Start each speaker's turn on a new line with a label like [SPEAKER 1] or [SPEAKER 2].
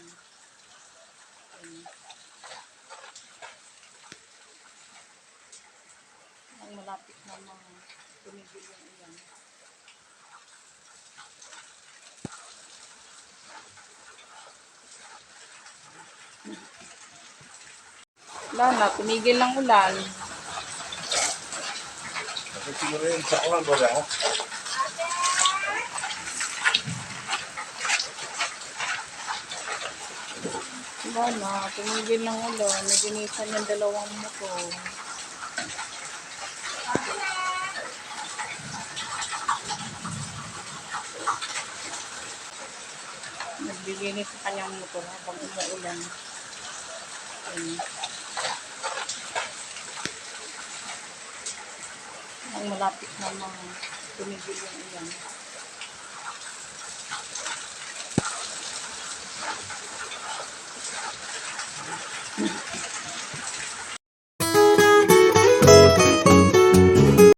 [SPEAKER 1] ulan. Ayan. Ang malapit na tumigil yung ulan. Wala na, tumigil ng ulan.
[SPEAKER 2] Kasi siguro yung sa ulan ba ako?
[SPEAKER 1] Wala na, tumigil ng ulan. Naginisan yung dalawang motor. Nagbibigay sa kanyang motor habang umuulan. Ayan. Ang malapit na tumigil yung ulan.